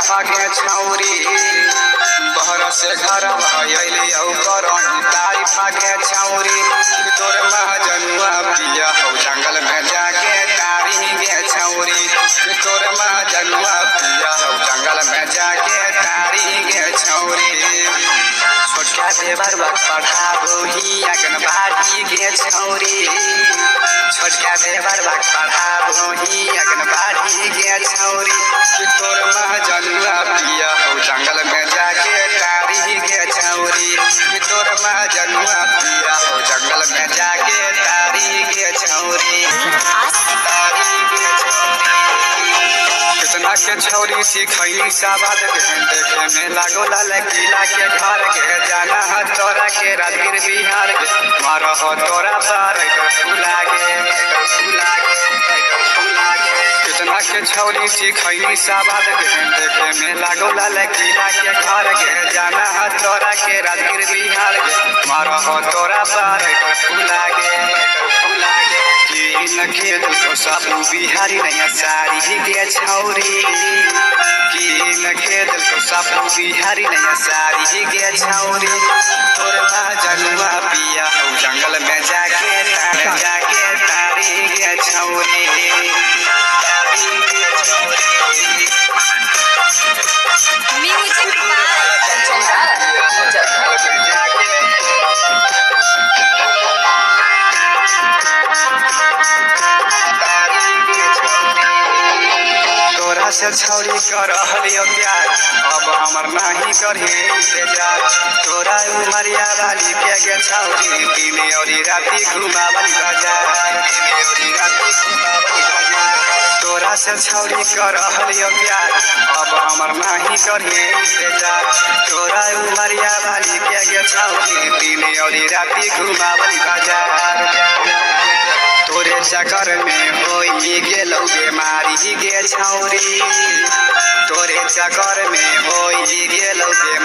भागे छौरी। बहर से घर अइली औ करही तारीफ गे छौरी। तोर महजनुआ पिया हौ जंगल में जाके तारी गे छौरी। तोर महजनुआ पिया हौ जंगल में जाके तारी गे छौरी। छोटका देवर बा पढ़ाबो ही आंगनबाड़ी गे छौरी। छोटका देवर बा पढ़ाबो ही आंगनबाड़ी गे छौरी। तोर महजनुआ पिया हौ जंगल में जाके तारी गे छौरी। तोर महजनुआ पिया हौ जंगल में जाके तारी गे छौरी। तारी गे छौरी। कितना के छौरी सिखैली साबाद के, देखे में लागो लाल किला के घर के। जाना है तोरा के राजगीर बिहार के, मारो हो तोरा पार फूला गे फूला गे फूला गे। कितना के छौरी सिखैली साबाद के, देखे में लागो लाल किला के घर के। जाना है तोरा के राजगीर बिहार के, मारो हो तोरा पार फूला गे फूला गे। की खेत को साबु बिहारी नैया सारी गे छौरी। की खेत को साबु बिहारी नैया सारी गे छौरी। तोर महजनुआ पिया हौ जंगल में जाके तार जाके तारी गे छौरी। तारी गे छौरी। Music by Kanchan Raj, Muzaffarpur. जाके तोरा से छौरी कर रहलियो प्यार, अब हमर नाही करहे इंतजार। तोरा उमरिया वाली के गे छौरी, दिन औरी राती घुमावली बाजार। दिन औरी राती घुमावली बाजार। तोरा से छौरी कर रहलियो प्यार, अब हमर नाही करहे इंतजार। तोरा उमरिया वाली के गे छौरी, दिन औरी राती घुमावली बाजार। तोरे चक्कर में होई गेलौ बेमारी गे छौरी। तोरे चक्कर में होई गेलौ बेमारी।